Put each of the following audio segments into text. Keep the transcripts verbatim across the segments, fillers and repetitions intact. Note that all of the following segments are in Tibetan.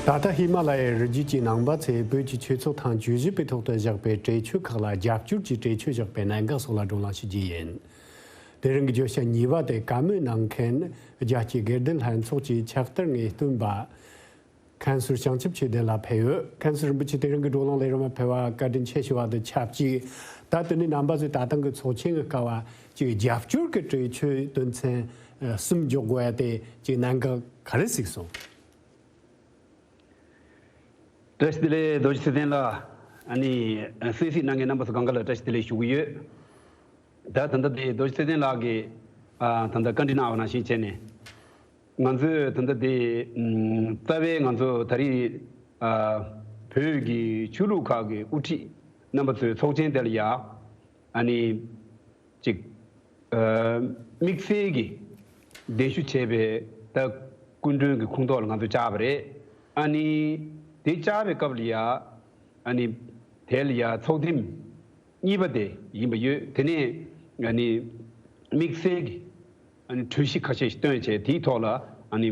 ད་ལྟ་ཧི་མ་ལ་ཡའི་རི་རྒྱུད་ཀྱི་ནང་པ་ཚོས་བོད་ཀྱི་ཆོས་ཚོགས་དང་བཅུ་བཞི་པའི་ཐོག་ཏུ་བཞག་པའི་གྲོས་ཆོད་ཁག་ལ་རྒྱབ་སྐྱོར་གྱི་གྲོས་ཆོད་བཞག་པའི་གནད་འགག་སོགས་ལ་བགྲོ་གླེང་ཞུ་རྒྱུ་ཡིན། དེ་རིང་གི་བརྗོད་བྱ་གཉིས་པ་དེ་བཀའ་མོལ་གནང་མཁན་རྒྱལ་སྤྱིའི་དགེ་ལྡན་ལྷན་ཚོགས་ཀྱི་ཕྱག་བསྟར་ངེས་སྟོན་པ། མཁན་ཟུར་བྱང་ཆུབ་ཆོས་ལྡན་ལགས་ཕེབས་ཡོད། མཁན་ཟུར་རིན་པོ་ཆེ། དེ་རིང་གི་བགྲོ་གླེང་ལས་རིམ་ལ་ཕེབས་པར་བཀའ་དྲིན་ཆེ་ཞུ་བ་དང་ཆབས་ཅིག་ད་དེ་ནས་རྣམ་པ་ཚོས་ད་ཐེངས་ཀྱི་ཚོགས་ཆེན་གྱི་སྐབས་ཅིག་རྒྱབ་སྐྱོར་གྱི་གྲོས་ཆོད་དོན་ཚན་གསུམ་འཇོག་དགོས་ཡ་དེ་ཅིག་གནད་འགག་ག་རེ་གཟིགས་སོང་། བཀྲ་ཤིས་བདེ་ལེགས་རྡོ་རྗེ་ཚེ་བརྟན་ལགས། ཨ་ནི་གསན་གཟིགས་གནང་མཁན་རྣམ་པ་ཚོ་གང་ག་ལ་བཀྲ་ཤིས་བདེ་ལེགས་ཞུ་གི་ཡོད། ད་ད་ལྟ་དེ་རྡོ་རྗེ་ཚེ་བརྟན་ལགས་ཀྱིས་ཨ་ད་ལྟ་བཀའ་འདྲི་གནང་བ་ནང་བཞིན་བྱས་ནས། ང་ཚོས་ད་ལྟ་དེ་ཨམ་རྩ་བའི་ང་ཚོ་ད་རེས་ཨ་བོད་ཀྱི་ཆོས་ལུགས་ཁག་གི་དབུ་ཁྲིད་རྣམ་པ་ཚོའི་ཚོགས་ཆེན་དེ་ལ་ཡ་ཨ་ནི་ཅིག་ཨ་དམིགས་བསལ་གྱི་གདན་ཞུ་བྱས་པའི་ད་སྐུ་མགྲོན་གྱི་ཁོངས་གཏོགས་ལ་ང་ཚོ་བཅར་བ་རེད། ཨ་ནི་དེ་བཅར་བའི་སྐབས་ལ་ཡ་ཨ་ནི་དེ་ལ་ཡ་ཚོགས་ཐེངས་གཉིས་པ་དེ་ཡིན་པ་ཡོད། དེ་ནས་ཨ་ནི་དམིགས་བསལ་གྱི་ཨ་ནི་གྲོས་གཞི་ཁ་ཤས་ཤིག་བཏོན་བྱས། དེའི་ཐོག་ལ་ཨ་ནི་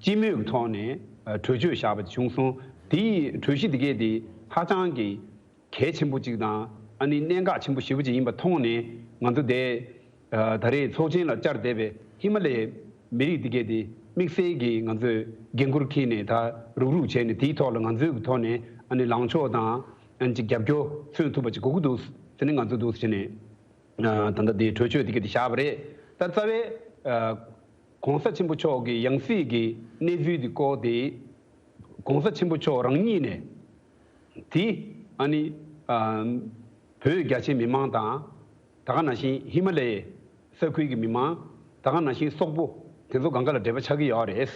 སྤྱི་མོས་ཀྱི་ཐོག་ནས་ཨ་གྲོས་ཆོད་བཞག་པ་བྱུང་སོང་། དེའི་གྲོས་གཞི་དེ་གས་དེ་ཧ་ཅང་གི་གལ་ཆེན་པོ་གཅིག་དང་ཨ་ནི་གནད་འགག་ཆེན་པོ་ཞེ་པོ་ཅིག་ཡིན་པ་མཐོང་ནས། ང་ཚོ་དེ་ཨ་ད་རེས་ཚོགས་ཆེན་ལ་བཅར་བསྡད་པའི་ཧི་མ་ལ་ཡའི་མི་རིགས་དེ་གས་དེ་དམིགས་བསལ་གྱིས་ང་ཚོས་འགན་ཁུར་འཁྱེར་ནས་ད་རུག་རུག་བྱས་ནས་དེའི་ཐོག་ལ་ང་ཚོའི་གི་ཐོག་ནས་ཨ་ནི་ལངས་ཕྱོགས་དང་ཨ་ནི་ཅིག་རྒྱབ་སྐྱོར་མཚོན་ཐུབ་པ་ཅིག་དགོས་ཀྱི་འདུག་ཟེར་ནས་ང་ཚོ་འདུག་ཟེར་ནས་ཨ་ད་ལྟ་དེ་གྲོས་ཆོད་དེ་ག་དེ་བཞག་པ་རེད། ད་རྩ་བའི་ཨ་༸གོང་ས་ཆེན་པོ་མཆོག་གི་ཡང་སྲིད་ཀྱི་གནས་ཚུལ་དེ་སྐོར་དེ་༸གོང་ས་ཆེན་པོ་མཆོག་རང་ཉིད་ནས་དེ་ཨ་ནི་ཨ་བོད་རྒྱ་ཆེའི་མི་མང་དང་། ད་ག་ནང་བཞིན་ཧི་མ་ལ་ཡའི་ས་ཁུལ་གྱི་མི་མང་། ད་ག་ནང་བཞིན་སོག་པོ་དེ་ཚོ་གང་ག་ལ་འབྲེལ་བ་ཆགས་ཀྱི་ཡོད་རེད།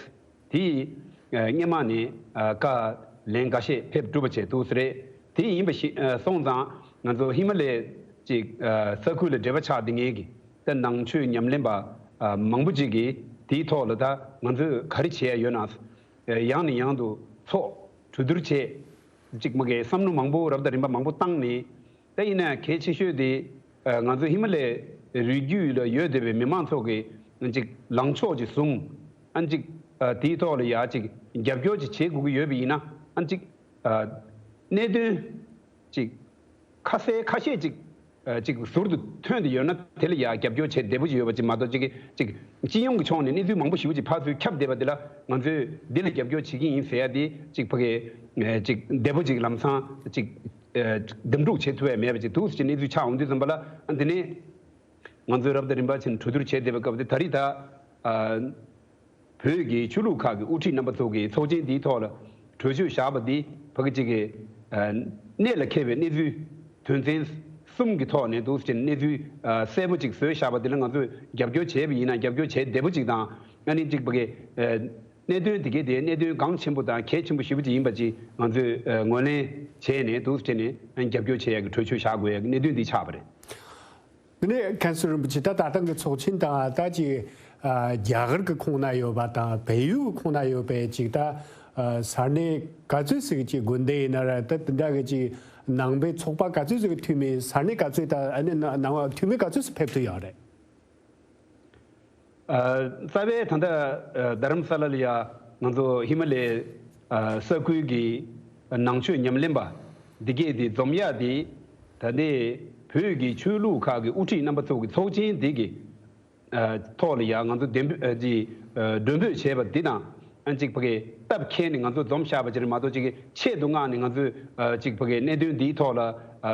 དེ་ཡིས་ཨ་སྔོན་མ་ནས་ཨ་བཀའ་ལན་འགའ་ཤས་ཕེབས་གྲུབ་པ་བྱས་འདུག་ཟེར་རེད། དེ་ཡིན་པ་ཞིག་ཨ་སོང་ཙང་ང་ཚོ་ཧི་མ་ལ་ཡའི་ཅིག་ཨ་ས་ཁུལ་ལ་འབྲེལ་བ་ཆགས་བསྡད་མཁན་གྱི་ད་ནང་ཆོས་ཉམས་ལེན་པ་ཨ་མང་པོ་ཅིག་གིས་དེའི་ཐོག་ལ་ད་ང་ཚོས་ག་རེ་བྱེད་ཡ་ཡོད་ན། ཡང་ནས་ཡང་དུ་ཚོགས་གྲོས་བསྡུར་བྱས། ཅིག་མ་གི་བསམ་བློ་མང་པོ་རབ་དང་རིམ་པ་མང་པོ་བཏང་ནས། ད་ཡིན་ན་གལ་ཆེ་ཤོས་དེ་ཨ་ང་ཚོ་ཧི་མ་ལ་ཡའི་རི་རྒྱུད་ལ་ཡོད་བསྡད་པའི་མི་མང་ཚོ་གི་ཅིག་ལངས་ཕྱོགས་ཅིག་བཟུང་། ཨ་ཅིག་ཨ་དེའི་ཐོག་ལ་ཡ་ཅིག་རྒྱབ་སྐྱོར་ཅིག་བྱེད་དགོས་ཀྱི་ཡོད་པ་ཡིན་ན། ཨ་ཅིག་ཨ་གནད་དོན་ཅིག་ཁ་གསལ་ཁ་ཤས་ཅིག་ཨ་ཅིག་ཟུར་དུ་ཐོན་ཏེ་ཡོད་ན། དེ་ལ་ཡ་རྒྱབ་སྐྱོར་བྱེད་བདེ་པོ་ཅིག་ཡོད་པ་ཅིག་མ་གཏོགས། ཅིག་ཅིག་སྤྱི་ཡོངས་ཀྱི་ཕྱོགས་ནས་གནས་ཚུལ་མང་པོ་ཞེ་པོ་ཅིག་ཕར་ཚུར་ཁྱབ་བསྡད་པ་དེ་ལ་ང་ཚོས་འདི་ལ་རྒྱབ་སྐྱོར་བྱེད་ཀྱི་ཡིན་ཟེར་ཡ་དེ་ཅིག་ཕ་གི་ཨ་ཅིག་བདེ་པོ་ཅིག་ལམ་སང་ཅིག་ཨ་འདེམས་སྒྲུག་བྱེད་ཐུབ་ཡ་མེད་པ་ཅིག་འདུག་ཟེར་གྱི་གནས་ཚུལ་ཆགས་འོང་དུས་ཙམ་པ་ལ། ཨ་འདི་ནས་ང་ཚོས་རབ་དང་རིམ་པ་བྱས་ནས་གྲོས་བསྡུར་བྱས་བསྡད་པའི་སྐབས་དེ། ད་རེས་ད་ཨ་བོད་ཀྱི་ཆོས་ལུགས་ཁག་གི་དབུ་ཁྲིད་རྣམ་པ་ཚོ་གིས་ཚོགས་ཆེན་འདིའི་ཐོག་ལ་གྲོས་ཆོད་བཞག་པ་འདི་ཕ་གི་ཅིག་གི་ཨ་གནད་ལ་འཁེལ་བའི་གནས་ཚུལ་དོན་ཚན་གསུམ་གྱི་ཐོག་ནས་འདུག་ཟེར་ནས་གནས་ཚུལ་ཨ་གསལ་པོ་ཅིག་བཟོས་བཞག་པ་འདི་ལ་ང་ཚོས་རྒྱབ་སྐྱོར་བྱས་པ་ཡིན་ན་རྒྱབ་སྐྱོར་བྱས་བདེ་པོ་ཅིག་དང་། ཨ་ནི་ཅིག་ཕ་གི་ཨ་གནད་དོན་དེ་གའི་དེ་གནད་དོན་གལ་ཆེན་པོ་དང་གལ་ཆེན་པོ་ཞེ་པོ་ཅིག་ཡིན་པ་ཅིག་ང་ཚོས་ཨ་ངོས་ལེན་བྱས་ནས་འདུག་ཟེར་ནས་ཨ་རྒྱབ་སྐྱོར་བྱེད་ཡག་གི་གྲོས་ཆོད་བཞག་དགོས་ཡག་གི་གནད་དོན་འདི་ཆགས་པ་རེད། དེ་ནས་མཁན་ཟུར་རིན་པོ་ཆེ། ད་ད་ཐེངས་ཀྱི་ཚོགས་ཆེན་དང་། ད་ཅིག་ཨ་རྒྱ་གར་གྱི་ཁོངས་ན་ཡོད་པ་དང་བལ་ཡུལ་གྱི་ཁོངས་ན་ཡོད་པའི་ཅིག་ད་ཨ་ས་གནས་ག་ཚོད་ཟིག་གི་ཅིག་དགོན་སྡེ་ཡིན་ན་ར། ད་དེ་འདྲ་གི་ཅིག་ནང་པའི་ཚོགས་པ་ག་ཚོད་ཟིག་གི་འཐུས་མི། ས་གནས་ག་ཚོད། ད་ཨ་ནི་ནང་པ་འཐུས་མི་ག་ཚོད་ཟིག་ཕེབས་ཐུབ་ཡོད་རེད། ཨ་རྩ་བའི་ད་ལྟ་ཨ་རྡ་རམ་ས་ལ་ལ་ཡ་ང་ཚོ་ཧི་མ་ལའི་ཨ་ས་ཁུལ་གྱི་ནང་ཆོས་ཉམས་ལེན་པ་འདི་གས་དེ་འཛོམས་ཡག་དེ། ད་ལྟའི་བོད་ཀྱི་ཆོས་ལུགས་ཁག་གི་དབུ་ཁྲིད་རྣམ་པ་ཚོ་གི་ཚོགས་ཆེན་འདི་གི་ཨ་ཐོག་ལ་ཡ་ང་ཚོ་འདེམས་ཨ་ཅིག་ཨ་མགྲོན་འབོད་བྱས་པ་འདི་དང་། ཨ་ཅིག་ཕ་གི་སྟབས་འཁེལ་ནས་ང་ཚོ་འཛོམས་བཞག་པ་ཅིག་རེད་མ་གཏོགས། ཅིག་གི་ཆེད་དུ་མངགས་ནས་ང་ཚོས་ཨ་ཅིག་ཕ་གི་གནད་དོན་འདིའི་ཐོག་ལ་ཨ་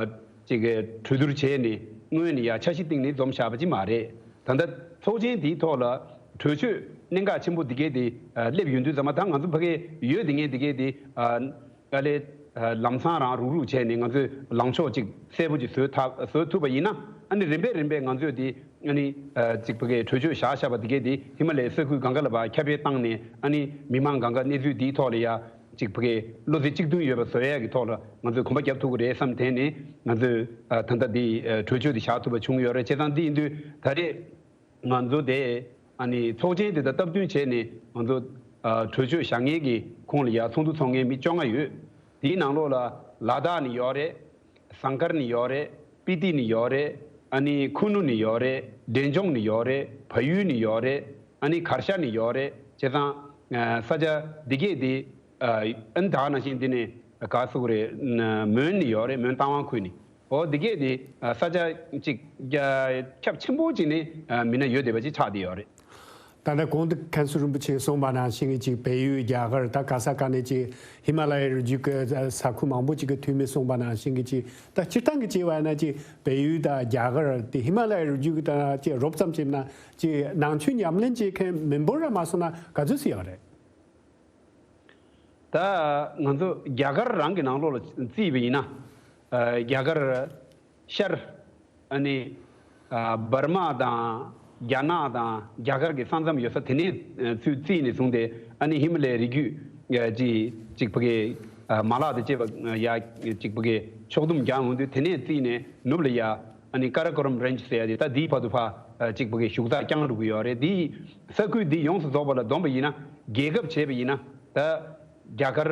ཅིག་གི་གྲོས་བསྡུར་བྱས་ནས་སྔོན་ནས་ཡ་འཆར་གཞི་བཏིང་ནས་འཛོམས་བཞག་པ་ཅིག་མ་རེད། ད་ལྟ་ཚོགས་ཆེན་འདིའི་ཐོག་ལ་གྲོས་ཆོད་གནད་འགག་ཆེན་པོ་འདི་གས་དེ་ཨ་སླེབས་ཡོང་དུས་ཙམ་པ། ད་ང་ཚོ་ཕ་གི་ཡོད་དེ་ངས་འདི་གས་དེ་ཨ་ཨ་ལས་ཨ་ལམ་སང་རང་རུག་རུག་བྱས་ནས་ང་ཚོས་ལངས་ཕྱོགས་ཅིག་གསལ་པོ་ཅིག་བཟོས་ཐབས་བཟོ་ཐུབ་པ་ཡིན་ན། ཨ་ནི་རིམ་པས་རིམ་པས་ང་ཚོས་དེ་ཨ་ནི་ཨ་ཅིག་ཕ་གིའི་གྲོས་ཆོད་བཞག་བཞག་པ་དེ་གས་དེ་ཧི་མ་ལའི་ས་ཁུལ་གང་ག་ལ་ཕར་ཁྱབ་སྤེལ་བཏང་ནས། ཨ་ནི་མི་མང་གང་ག་གནས་ཚུལ་དེའི་ཐོག་ལ་ཡ་ཅིག་ཕ་གིའི་བློ་རྩེ་གཅིག་མཐུན་ཡོད་པ་བཟོ་ཡ་གི་ཐོག་ལ་ང་ཚོས་གོམ་པ་རྒྱབ་ཐུབ་ཀྱི་རེད་བསམ། དེ་ནས་ང་ཚོས་ཨ་ད་ལྟ་འདི་ཨ་གྲོས་ཆོད་དེ་བཞག་ཐུབ་པ་བྱུང་ཡོད་རེད། བྱས་ཙང་འདི་ཡིན་དུས་ད་རེས་ང་ཚོ་དེ་ཨ་ནི་ཚོགས་ཆེན་དེ་དང་སྟབས་བསྟུན་བྱས་ནས་ང་ཚོ་ཨ་གྲོས་ཆོད་བཞག་མཁན་གྱི་ཁོངས་ལ་ཡ་ཚོགས་འདུ་ཚོགས་མཁན་མི་བཅོ་ལྔ་ཡོད། དེའི་ནང་ལོགས་ལ་ལ་དྭགས་ནས་ཡོད་རེད། ཟངས་དཀར་ནས་ཡོད་རེད། སྤི་ཏི་ནས་ཡོད་རེད། ཨ་ནི་ཁུ་ནུ་ནས་ཡོད་རེད། འབྲས་ལྗོངས་ནས་ཡོད་རེད། བལ་ཡུལ་ནས་ཡོད་རེད། ཨ་ནི་གར་ཞ་ནས་ཡོད་རེད། བྱས་ཙང་ཨ་ས་ཆ་འདི་གས་དེ་ ཨ་ཨ་ནི་ད་ག་ནང་བཞིན་འདི་ནས་ག་ཟེར་དགོས་རེད། མོན་ནས་ཡོད་རེད། མོན་རྟ་དབང་ཁུལ་ནས། འོ་འདི་གས་དེ་ས་ཆ་གཅིག་རྒྱ་ཁྱབ་ཆེན་པོ་གཅིག་ནས་མི་སྣ་ཡོད་བསྡད་པ་ཅིག་ཆགས་བསྡད་ཡོད་རེད། ད་ལྟ་གོང་དུ་མཁན་ཟུར་རིན་པོ་ཆེས་གསུངས་པ་ནང་བཞིན་གྱི་ཅིག་བལ་ཡུལ། རྒྱ་གར། ད་ག་ས་ག་ནས་ཅིག་ཧི་མ་ལ་ཡའི་རི་རྒྱུད་ཀྱི་ས་ཁུལ་མང་པོ་ཅིག་གི་འཐུས་མི་གསུངས་པ་ནང་བཞིན་གྱི་ཅིག་ད་སྤྱིར་བཏང་གི་བྱས་པ་ཡིན་ན་ཅིག་བལ་ཡུལ་དང་རྒྱ་གར་དེ་ཧི་མ་ལ་ཡའི་རི་རྒྱུད་ཀྱི་དང་ཅིག་རོབ་ཙམ་བྱས་ན་ཅིག་ནང་ཆོས་ཉམས་ལེན་བྱེད་མཁན་མི་འབོར་ར་མ་སོང་ན་ག་ཚོད་ཙམ་ཡོད་རེད། ད་ང་ཚོ་རྒྱ་གར་རང་གི་ནང་ལོགས་ལ་བརྩིས་པ་ཡིན་ན། ཨ་རྒྱ་གར་ཤར། ཨ་ནི་ཨ་འབར་མ་དང་རྒྱ་ནག་དང་རྒྱ་གར་གྱི་ས་མཚམས་ཡོད་ས་དེ་ནས་ཨ་ཚུར་བརྩིས་ནས་བཟུང་སྟེ། ཨ་ནི་ཧི་མ་ལ་ཡའི་རི་རྒྱུད་ཨ་ཅིག་ཅིག་ཕ་གི་ཨ་མ་ལག་དང་བཅས་པ་ཡ་ཅིག་ཕ་གི་ཕྱོགས་བསྡོམས་རྒྱག་འོང་དུས། དེ་ནས་བརྩིས་ནས་ནུབ་ལ་ཡ་ཨ་ནི་ཀ་ར་ཀོ་རམ་རེན་ཇི་ཟེར་ཡ་དེ། ད་འདིའི་བར་དུ་ཕར་ཨ་ཅིག་ཕ་གི་བཞུགས་ས་བསྐྱངས་འགྲོ་གི་ཡོད་རེད། འདིའི་ས་ཁུལ་འདི་ཡོངས་སུ་རྫོགས་པ་ལ་བསྡོམས་པ་ཡིན་ན། རྒྱལ་ཁབ་བྱས་པ་ཡིན་ན། ད་རྒྱ་གར།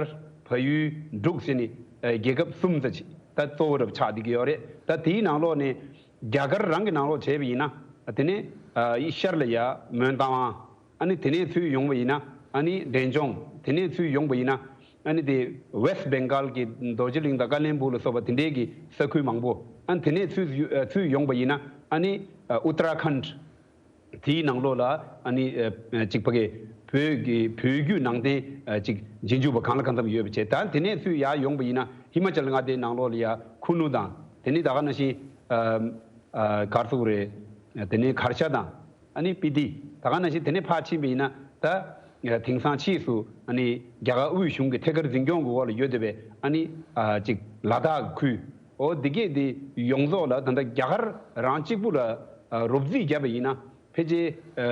བལ་ཡུལ། འབྲུག་ཟེར་ནས་ཨ་རྒྱལ་ཁབ་གསུམ་ཙམ་ཅིག་ད་གཙོ་བོ་རབ་ཆགས་བསྡད་ཀྱི་ཡོད་རེད། ད་དེའི་ནང་ལོགས་ནས་རྒྱ་གར་རང་གི་ནང་ལོགས་བྱས་པ་ཡིན་ན། དེ་ནས་ཨ་ཤར་ལ་ཡ་མོན་རྟ་དབང་། ཨ་ནི་དེ་ནས་ཚུར་ཡོང་བ་ཡིན་ན་ཨ་ནི་འབྲས་ལྗོངས། དེ་ནས་ཚུར་ཡོང་བ་ཡིན་ན་ཨ་ནི་དེ་ཝེ་སི་ཊི་བེང་གཱལ་གྱི་རྡོ་རྗེ་གླིང་དང་ཀ་ལོན་སྦུག་ལ་སོགས་པ་དེ་འདྲའི་གི་ས་ཁུལ་མང་པོ། ཨ་ནི་དེ་ནས་ཚུར་ཡོ་ཨ་ཚུར་ཡོང་བ་ཡིན་ན་ཨ་ནི་ཨ་ཨུ་ཏ་ར་ཁཱན་ཌི། དེའི་ནང་ལོགས་ལ་ཨ་ནི་ཨ་ཅིག་ཕ་གི་བོད་ཀྱི་བོད་བརྒྱུད་ནང་བསྟན་ཨ་ཅིག་རྗེས་འཇུག་པ་གང་ལ་གང་འཚམ་ཡོད་པ་བྱས། ད་དེ་ནས་ཚུར་ཡར་ཡོང་བ་ཡིན་ན་ཧི་མ་ཅལ་མངའ་སྡེའི་ནང་ལོགས་ལ་ཡ་ཁུ་ནུ་དང་། དེ་ནས་ད་ག་ནང་བཞིན་ཨ་ཨ་ག་རེ་ཟེར་དགོས་རེད། དེ་ནས་གར་ཤ་དང་། ཨ་ནི་སྤི་ཏི། ད་ག་ནང་བཞིན་དེ་ནས་ཕར་ཕྱིན་པ་ཡིན་ན། ད་དེང་སང་ཕྱིས་སུ་ཨ་ནི་རྒྱ་གར་དབུས་གཞུང་གི་ཐད་ཀར་འཛིན་སྐྱོང་གི་འོག་ལ་ཡོད་བསྡད་པའི་ཨ་ནི་ཨ་ཅིག་ལ་དྭགས་ཁུལ། འོ་འདི་གས་འདི་ཡོངས་རྫོགས་ལ་ད་ལྟ་རྒྱ་གར་རང་གཅིག་པུ་ལ་ཨ་རོབ་རྩིས་བརྒྱབ་པ་ཡིན་ན། ཕལ་ཆེར་ཨ་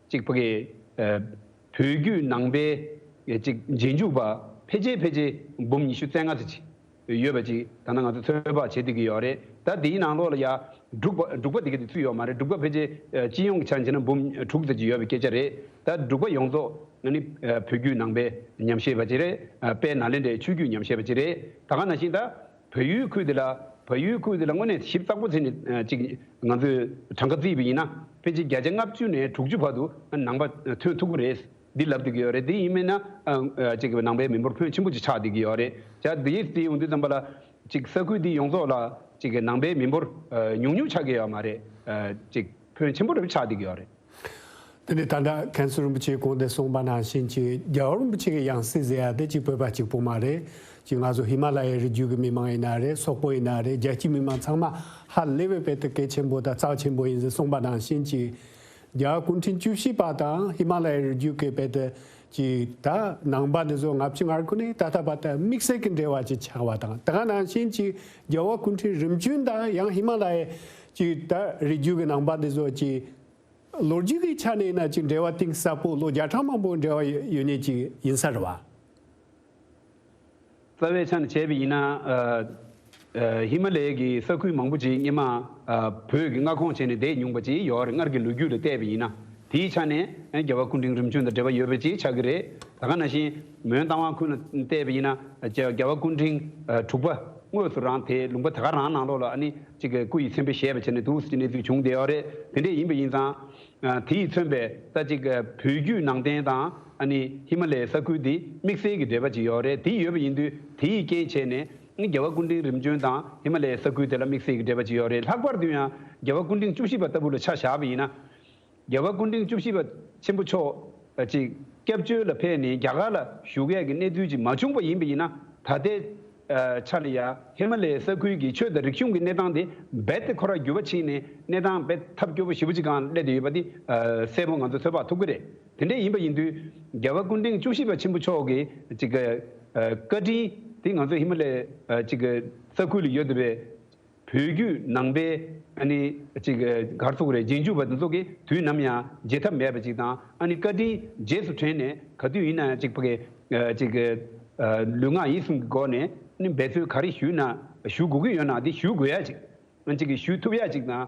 ཅིག་ཕ་གི་ཨ་བོད་བརྒྱུད་ནང་པའི་ཅིག་རྗེས་འཇུག་པ་ཕལ་ཆེར་ཕལ་ཆེར་འབུམ་ཉི་ཤུ་རྩ་ལྔ་ཙམ་ཅིག་ཡོད་པ་ཅིག་ད་ལྟ་ང་ཚོ་ཚོད་དཔག་བྱེད་བསྡད་ཀྱི་ཡོད་རེད། ད་དེའི་ནང་ལོགས་ལ་ཡ་འབྲུག་པ། འབྲུག་པ་དེ་ག་དེ་ཚུད་ཡོད་མ་རེད། འབྲུག་པ་ཕལ་ཆེར་ཨ་སྤྱི་ཡོངས་ཀྱི་ཆ་ནས་བྱས་ན་འབུམ་དྲུག་ཙམ་ཅིག་ཡོད་པའི་སྐད་ཆ་རེད། ད་འབྲུག་པ་ཡོངས་རྫོགས་ཨ་ནི་ཨ་བོད་བརྒྱུད་ནང་པའི་ཉམས་ཞིབ་པ་ཅིག་རེད། ཨ་དཔལ་ནཱ་ལེནྡྲའི་ཆོས་བརྒྱུད་ཉམས་ཞིབ་པ་ཅིག་རེད། ད་ག་ནང་བཞིན་ད་བལ་ཡུལ་ཁུལ་དེ་ལ། བལ་ཡུལ་ཁུལ་དེ་ལ་དངོས་གནས་ཞིབ་ཚགས་པོ་བྱས་ནས་ཨ་ཅིག་ང་ཚོས་གྲངས་ཀ་བརྩིས་པ་ཡིན་ན། ཕལ་ཆེར་བརྒྱ་ཆ་ལྔ་བཅུ་ནས་དྲུག་ཅུ་བར་དུ་ནང་པ་ཐོན་ཐུབ་ཀྱི་རེད། འདི་ལབ་བསྡད་ཀྱི་ཡོད་རེད། འདི་ཡིན་མིན་ན་ཨ་ཨ་ཅིག་ནང་པའི་མི་འབོར་ཕོན་ཆེན་པོ་ཅིག་ཆགས་བསྡད་ཀྱི་ཡོད་རེད། ཅག་འདི་ཡིས་དེ་ཡོང་དུས་ཙམ་པ་ལ་ཅིག་ས་ཁུལ་འདི་ཡོངས་རྫོགས་ལ་ཅིག་ནང་པའི་མི་འབོར་ཨ་ཉུང་ཉུང་ཆགས་ཀྱི་ཡོད་མ་རེད། ཨ་ཅིག་ཕོན་ཆེན་པོ་རེད་ཆགས་བསྡད་ཀྱི་ཡོད་རེད། དེ་ནས་ད་ལྟ་མཁན་ཟུར་རིན་པོ་ཆེས་གོང་དུ་གསུངས་པ་ནང་བཞིན་གྱི་རྒྱལ་བ་རིན་པོ་ཆེ་གི་ཡང་སྲིད་ཟེར་ཡ་དེ་གཅིག་བོད་པ་གཅིག་པོ་མ་རེད། གཅིག་ང་ཚོ་ཧི་མ་ལ་ཡའི་རི་རྒྱུད་ཀྱི་མི་མང་ཡིན་ན་རེད། སོག་པོ་ཡིན་ན་རེད། རྒྱལ་སྤྱིའི་མི་མང་ཚང་མ་ཧ་ལས་པའི་དཔེ་དེ་གལ་ཆེན་པོ་དང་རྩ་ཆེན་པོ་ཡིན་ཟེར་གསུངས་པ་ནང་བཞིན་གྱི། རྒྱལ་བ་སྐུ་ཕྲེང་བཅུ་བཞི་པ་དང་ཧི་མ་ལ་ཡའི་རི་རྒྱུད་ཀྱི་དཔེ་དེ་གཅིག་ད་ནང་པ་འདི་ཚོ་ལྔ་བཅུ་ང་དགུ་ནས་ད་ལྟ་བར་དུ་དམིགས་བསལ་གྱི་འབྲེལ་བ་ཅིག་ཆགས་པ་དང་། ད་ག་ནང་བཞིན་གྱི་རྒྱལ་བ་སྐུ་ཕྲེང་རིམ་བྱོན་དང་ཡང་ཧི་མ་ལ་ཡའི་གཅིག་ད་རི་རྒྱུད་ཀྱི་ནང་པ་འདི་ཚོ་གཅིག་ལོ་རྒྱུས་ཀྱི་ཆ་ནས་ཡིན་ན་ཅིག་འབྲེལ་བ་གཏིང་ཟབ་པོ་ལོ་བརྒྱ་ཕྲག་མང་པོའི་འབྲེལ་བ་ཡོད་ཡོད་ཉེན་ཅིག་ཡིན་ས་རེད་བ། རྩ་བའི་ཆ་ནས་བྱས་པ་ཡིན་ན། ཨ་ཨ་ཧི་མ་ལ་ཡའི་གི་ས་ཁུལ་མང་པོ་ཅིག་སྔོན་མ་ཨ་བོད་ཀྱི་མངའ་ཁོངས་བྱས་ནས་བསྡད་མྱོང་པ་ཅིག་ཡོད་རེད། སྔར་གྱི་ལོ་རྒྱུས་ལ་བལྟས་པ་ཡིན་ན། དེའི་ཆ་ནས་ཨ་རྒྱལ་བ་སྐུ་ཕྲེང་རིམ་བྱོན་དང་འབྲེལ་བ་ཡོད་པ་ཅིག་ཆགས་ཀྱི་རེད། ད་ག་ནང་བཞིན་མོན་རྟ་དབང་ཁུལ་ལ་བལྟས་པ་ཡིན་ན། རྒྱལ་རྒྱལ་བ་སྐུ་ཕྲེང་ཨ་དྲུག་པ་དངོས་སུ་རང་དེ་ལུང་པ་དེ་ག་རང་ནང་ལོགས་ལ་ཨ་ནི་ཅིག་གི་སྐུ་ཡི་མཚན་དཔེ་བཞེས་པ་བྱས་ནས་འདུག་ཟེར་གྱི་གནས་ཚུལ་བྱུང་བསྡད་ཡོད་རེད། དེ་འདྲས་ཡིན་པ་ཡིན་ཙང་། ཨ་དེ་ཡིས་མཚོན་པའི་ད་ཅིག་བོད་བརྒྱུད་ནང་བསྟན་དང་ཨ་ནི་ཧི་མ་ལ་ཡའི་ས་ཁུལ་འདི་དམིགས་བསལ་གྱི་འབྲེལ་བ་ཅིག་ཡོད་རེད། དེ་ཡོད་པ་ཡིན་དུས་དེ་ཡི་རྐྱེན་བྱས་ནས་རྒྱལ་བ་སྐུ་ཕྲེང་རིམ་བྱོན་དང་ཧི་མ་ལ་ཡའི་ས་ཁུལ་དེ་ལ་དམིགས་བསལ་གྱི་འབྲེལ་བ་ཅིག་ཡོད་རེད། ལྷག་པར་དུ་ཡང་རྒྱལ་བ་སྐུ་ཕྲེང་བཅུ་བཞི་པ་ལྟ་བུ་ལ་ཆ་བཞག་པ་ཡིན་ན། རྒྱལ་བ་སྐུ་ཕྲེང་བཅུ་བཞི་པ་ཆེན་པོ་མཆོག་ཅིག་སྐྱབས་བཅོལ་ལ་ཕེབས་ནས་རྒྱ་གར་ལ་བཞུགས་ཡས་ཀྱི་གནས་ཚུལ་ཅིག་མ་བྱུང་བ་ཡིན་པ་ཡིན་ན། ད་ལྟའི་ཆ་ལ་ཡ་ཧི་མ་ལ་ཡའི་ས་ཁུལ་གྱི་ཆོས་དང་རིག་གཞུང་གི་གནས་སྟངས་དེ་རྦད་དེ་ཁོ་རང་འགྱུར་བ་ཕྱིན་ནས་གནས་སྟངས་རྦད་ཐབས་སྐྱོ་པོ་ཞེ་པོ་ཅིག་སྒང་སླེབས་བསྡད་ཡོད་པ་དེ་གསལ་པོ་ང་ཚོ་ཚོད་དཔག་ཐུབ་ཀྱི་རེད། དེ་འདྲ་ཡིན་པ་ཡིན་དུས་རྒྱལ་བ་སྐུ་ཕྲེང་བཅུ་བཞི་པ་ཆེན་པོ་མཆོག་གི་ཅིག་བཀའ་དྲིན་དེ་ང་ཚོ་ཧི་མ་ལ་ཡའི་ཅིག་ས་ཁུལ་ལ་ཡོད་བསྡད་པའི་བོད་བརྒྱུད་ནང་པའི་ཨ་ནི་ཅིག་ག་རེ་ཟེར་དགོས་རེད། རྗེས་འཇུག་པ་དེ་ཚོ་གིས་དུས་ནམ་ཡང་བརྗེད་ཐབས་མེད་པ་ཅིག་དང་། ཨ་ནི་བཀའ་དྲིན་རྗེས་སུ་དྲན་ནས་ག་དུས་ཡིན་ན་ཡང་ཅིག་ཕ་གི་ཅིག་ལུས་ངག་ཡིད་གསུམ་གྱི་སྒོ་ནས་ཨ་ནི་འབད་བརྩོན་ག་རེ་ཞུས་ན་ཞུ་དགོས་ཀྱི་ཡོད་ན་དེ་ཞུ་དགོས་ཡ་ཅིག་ཨ་ཅིག་གིས་ཞུ་ཐུབ་ཡ་ཅིག་དང་།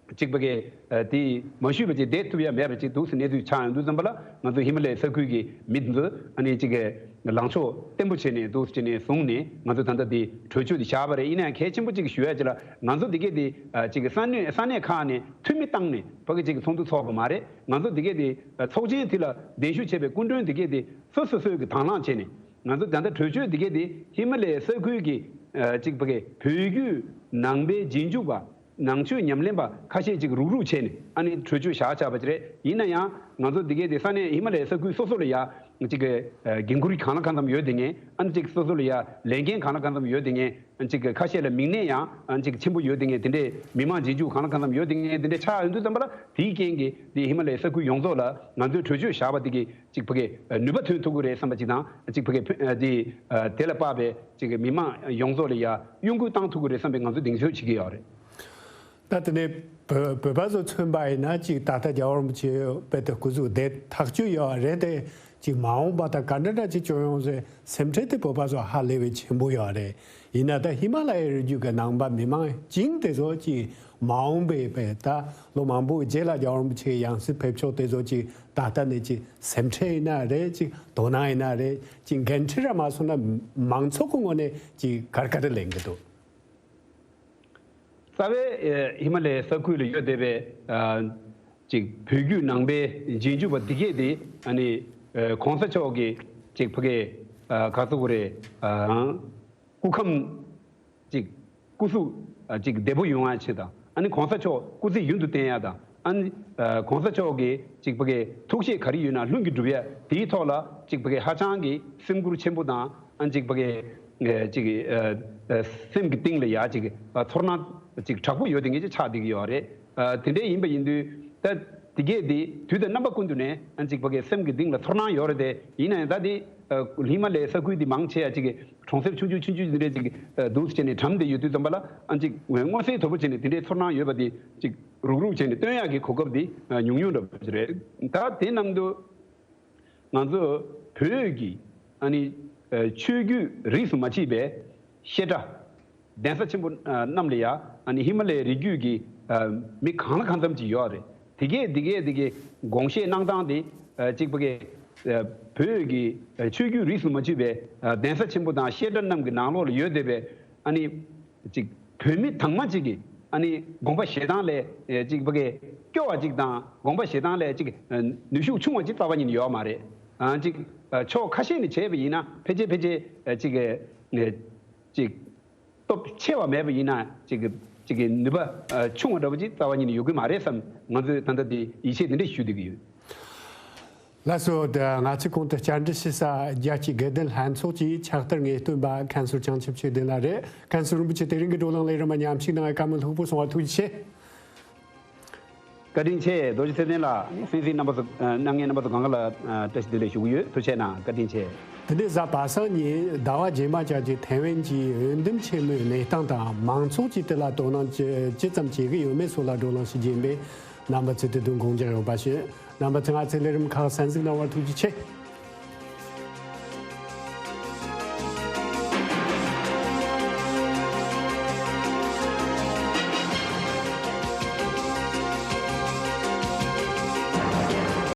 གཅིག་པ་གིས་ཨ་དེ་མ་ཞུས་པ་ཅིག་བསྡད་ཐུབ་ཡ་མེད་པ་ཅིག་འདུག་ཟེར་གནས་ཚུལ་ཆགས་ཡོང་དུས་ཙམ་པ་ལ། ང་ཚོ་ཧི་མ་ལ་ཡའི་ས་ཁུལ་གྱི་མི་འདི་ཚོ་ཨ་ནི་གཅིག་གི་ལངས་ཕྱོགས་བརྟན་པོ་བྱས་ནས་འདུག་ཟེར་ནས་བཟུང་ནས་ང་ཚོ་ད་ལྟ་དེ་གྲོས་ཆོད་དེ་བཞག་པ་རེད། ཡིན་ན་ཡང་གལ་ཆེན་པོ་གཅིག་ཞུ་ཡ་ཅིག་ལ། ང་ཚོ་འདི་གས་དེ་ཨ་གཅིག་གི་ས་གནས་ས་གནས་ཁག་ནས་འཐུས་མི་བཏང་ནས་ཕ་གི་གཅིག་གི་ཚོགས་འདུ་ཚོགས་པ་མ་རེད། ང་ཚོ་འདི་གས་དེ་ཨ་ཚོགས་ཆེན་དེ་ལ་གདན་ཞུ་བྱས་པའི་སྐུ་མགྲོན་འདི་གས་དེ་སོ་སོ་སོས་ཀྱི་དང་བླངས་བྱས་ནས། ང་ཚོ་ད་ལྟ་གྲོས་ཆོད་འདི་གས་དེ་ཧི་མ་ལ་ཡའི་ས་ཁུལ་གྱི་ཨ་ཅིག་ཕ་གི་བོད་བརྒྱུད་ནང་པའི་རྗེས་འཇུག་པ། ནང་ཆོས་ཉམས་ལེན་པ་ཁ་ཤས་ཅིག་རུག་རུག་བྱས་ནས་ཨ་ནི་གྲོས་ཆོད་བཞག་བཞག་པ་ཅིག་རེད། ཡིན་ན་ཡང་ང་ཚོ་འདི་གས་དེ་ས་གནས་ཧི་མ་ལ་ཡའི་ས་ཁུལ་སོ་སོ་ལ་ཡ་ཅིག་གི་ཨ་འགན་ཁུར་གང་ལ་གང་འཚམ་ཡོད་དེ་ངས། ཨ་ནི་ཅིག་སོ་སོ་ལ་ཡ་ལས་འགན་གང་ལ་གང་འཚམ་ཡོད་དེ་ངས། ཨ་ཅིག་གི་ཁ་ཤས་ལ་མིང་གནས་ཡང་ཨ་ཅིག་ཆེན་པོ་ཡོད་དེ་ངས། དེ་འདྲས་མི་མང་རྗེས་འཇུག་གང་ལ་གང་འཚམ་ཡོད་དེ་ངས། དེ་འདྲས་ཆགས་ཡོང་དུས་ཙམ་པ་ལ་དེའི་རྐྱེན་གྱིས་དེ་ཧི་མ་ལ་ཡའི་ས་ཁུལ་ཡོངས་རྫོགས་ལ་ང་ཚོའི་གྲོས་ཆོད་བཞག་པ་དེ་གི་ཅིག་ཕ་གི་ནུས་པ་ཐོན་ཐུབ་ཀྱི་རེད་བསམ་པ་ཅིག་དང་། ཅིག་ཕ་གི་དེ་དེ་ལ་དཔག་པའི་ཅིག་མི་མང་ཡོངས་རྫོགས་ལ་ཡ་གཡོ་འགུལ་བཏང་ཐུབ་ཀྱི་རེད་བསམ་པའི་ང་ཚོས་གདེང་ཚོད་བྱེད་ཀྱི་ཡོད་རེད། ད་དེ་ནས་བོད་བོད་པ་ཚོ་མཚོན་པ་ཡིན་ན་ཅིག་ད་ལྟ་རྒྱལ་བ་རིན་པོ་ཆེ་དཔེ་དེ་སྐུ་གཟུགས་བདེ་ཐག་ཆོད་ཡོད་རེད་དེ། ཅིག་མ་འོངས་པ་ད་ག་འདྲ་འདྲ་ཅིག་བྱུང་ཡོང་ཟེར་སེམས་ཁྲལ་དེ་བོད་པ་ཚོ་ཧ་ལས་པའི་ཆེན་པོ་ཡོད་རེད། ཡིན་ན་ད་ཧི་མ་ལ་ཡའི་རི་རྒྱུད་ཀྱི་ནང་པ་མི་མང་བྱིངས་དེ་ཚོ་ཅིག་མ་འོངས་པའི་བས་ད་ལོ་མང་པོའི་རྗེས་ལ་རྒྱལ་བ་རིན་པོ་ཆེའི་ཡང་སྲིད་ཕེབས་ཕྱོགས་དེ་ཚོ་ཅིག་ད་ལྟ་ནས་ཅིག་སེམས་ཁྲལ་ཡིན་ན་རེད། ཅིག་དོ་སྣང་ཡིན་ན་རེད། ཅིག་འགན་འཁྲི་ར་མ་སོང་ན་མང་ཚོགས་ཀྱི་ངོས་ནས་ཅིག་ག་རེ་ག་རེ་ལེན་གྱི་འདུག་རྩ་བའི་ཨེ་ཧི་མ་ལ་ཡའི་ས་ཁུལ་ལ་ཡོད་བསྡད་པའི་ཨ་ཅིག་བོད་བརྒྱུད་ནང་པའི་རྗེས་འཇུག་པ་འདི་གས་དེ་ཨ་ནི་ཨ་གོང་ས་མཆོག་གི་ཅིག་ཕ་གི་ཨ་ག་ཚོད་རེད། ཨ་སྐུ་ཁམས་ཅིག་སྐུ་གཟུགས་ཨ་ཅིག་བདེ་པོ་ཡོང་ཡ་ཆེད་དང་། ཨ་ནི་གོང་ས་མཆོག་སྐུ་ཚེ་ཡུན་དུ་བརྟན་ཡ་དང་། ཨ་ནི་ཨ་གོང་ས་མཆོག་གི་ཅིག་ཕ་གི་ཐུགས་བཞེད་ག་རེ་ཡོད་ན་ལྷུན་གྱིས་འགྲུབ་ཡ་དེའི་ཐོག་ལ་ཅིག་ཕ་གི་ཧ་ཅང་གི་སེམས་ཁུར་ཆེན་པོ་དང་། ཨ་ཅིག་ཕ་གི་ཨ་ཅིག་ཨ་ཨ་སེམས་ཀྱི་གཏིང་ལ་ཡ་ཅིག་ཨ་ཚོར་སྣང་ཅིག་དྲག་པོ་ཡོད་དེ་ངེས་ཅིག་ཆགས་བསྡད་ཀྱི་ཡོད་རེད། ཨ་དེ་འདྲ་ཡིན་པ་ཡིན་དུས་ད་དེ་གས་དེ་དུས་དང་རྣམ་པ་ཀུན་ཏུ་ནས་ཨ་ཅིག་ཕ་གི་སེམས་ཀྱི་གཏིང་ལ་ཚོར་སྣང་ཡོད་རེད་དེ། ཡིན་ན་ཡང་ད་དེ་ཨ་ཧི་མ་ལ་ཡའི་ས་ཁུལ་དེ་མང་ཆེ་ཡ་ཅིག་གི་གྲོང་གསེབ་ཆུང་ཆུང་ཆུང་ཆུང་འདི་འདྲས་ཅིག་ཨ་འདུག་སེ་བྱས་ནས་གྲམ་བསྡད་ཡོད་དུས་ཙམ་པ་ལ་ཨ་ཅིག་མངོན་གསལ་དོད་པོ་བྱས་ནས་དེ་འདྲའི་ཚོར་སྣང་ཡོད་པ་དེ་ཅིག་རུག་རུག་བྱས་ནས་སྟོན་ཡག་གི་གོ་སྐབས་དེ་ཨ་ཉུང་ཉུང་འདྲ་པོ་ཅིག་རེད། ད་དེ་ནང་དུ་ང་ཚོ་བོད་ཀྱི་ཨ་ནི་ཨ་ཆོས་བརྒྱུད་རིས་སུ་མ་ཆད་པའི་བཤད་གྲྭ་གདན་ས་ཆེན་པོ་ཨ་རྣམས་ལ་ཡ་ཨ་ནི་ཧི་མ་ལ་ཡའི་རི་རྒྱུད་ཀྱི་ཨ་མི་གང་ལ་གང་འཚམ་ཅིག་ཡོད་རེད། དེ་གས་དེ་གས་དེ་གས་དགོངས་བཞེས་གནང་སྟངས་དེ་ཨ་གཅིག་པ་གས་ཨ་བོད་ཀྱི་ཨ་ཆོས་བརྒྱུད་རིས་སུ་མ་ཆད་པའི་ཨ་གདན་ས་ཆེན་པོ་དང་བཤད་གྲྭ་རྣམས་ཀྱི་ནང་ལོགས་ལ་ཡོད་བསྡད་པའི་ཨ་ནི་གཅིག་བོད་མི་དྭངས་མ་གཅིག་གིས་ཨ་ནི་དགོངས་པ་བཞེས་སྟངས་ལས་ཨ་གཅིག་པ་གས་སྐྱོ་བ་གཅིག་དང་དགོངས་པ་བཞེས་སྟངས་ལས་གཅིག་ཨ་ནུས་ཤུགས་ཆུང་བ་གཅིག་རྩ་བ་ཉིད་ནས་ཡོད་མ་རེད། ཨ་གཅིག་ཨ་ཕྱོགས་ཁ་ཤས་ནས་བྱས་པ་ཡིན་ན་ཕལ་ཆེར་ཕལ་ཆེར་ཨ་གཅིག་ཨ་གཅིག་སྟོབས་ཆེ་བ་མེད་པ་ཡིན་ན་གཅིག་གི་གཅིག་གི་ནུས་པ་ཨ་ཆུང་བ་འདྲ་པོ་ཅིག་རྩ་བ་ཉིད་ནས་ཡོད་ཀྱི་མ་རེད་བསམ། ང་ཚོས་ད་ལྟ་འདི་ཡིད་ཆེས་འདི་འདྲ་ཞུ་བསྡད་ཀྱི་ཡོད། ལགས་སོ། ད་ང་ཚོས་གོང་དུ་བཅར་འདྲི་ཞུ་ས་རྒྱལ་སྤྱིའི་དགེ་ལྡན་ལྷན་ཚོགས་ཀྱི་ཕྱག་བསྟར་ངེས་སྟོན་པ་མཁན་ཟུར་བྱང་ཆུབ་ཆོས་ལྡན་ལགས་རེད། མཁན་ཟུར་རིན་པོ་ཆེ། དེ་རིང་གི་བགྲོ་གླེང་ལས་རིམ་མ་མཉམ་ཞུགས་གནང་བའི་བཀའ་མོལ་ལྷུག་པོ་གསུང་བར་ཐུགས་རྗེ་ཆེ། བཀའ་དྲིན་ཆེ། རྡོ་རྗེ་ཚེ་བརྟན་ལགས། གསན་གཟིགས་རྣམ་པ་ཚོ་ཨ་གནང་མཁན་རྣམ་པ་ཚོ་གང་ག་ལ་ཨ་བཀྲ་ཤིས་བདེ་ལེགས་ཞུ་གི་ཡོད། ཐུགས་རྗེ་གནང་། བཀའ་དྲིན་ཆེ། དེ་ནས་གཟའ་པ་སངས་ཉིན་ཟླ་བ་རྗེས་མ་བཅར་གྱི་ཐའེ་ཝན་གྱི་འོས་འདེམས་ཆེན་མོའི་གནས་སྟངས་དང་མང་ཚོགས་ཀྱིས་དེ་ལ་དོ་སྣང་ཅི་ཅི་ཙམ་བྱེད་ཀྱི་ཡོད་མེད་སོགས་ལ་བགྲོ་གླེང་ཞུ་རྒྱུ་ཡིན་པས། རྣམ་པ་ཚོས་དེ་དུས་དགོངས་འཇགས་ཡོད་པ་ཞུ། རྣམ་པ་ཚོས་ང་ཚོའི་ལས་རིམ་ཁག་གསན་གཟིགས་གནང་བར་ཐུགས་རྗེ་ཆེ།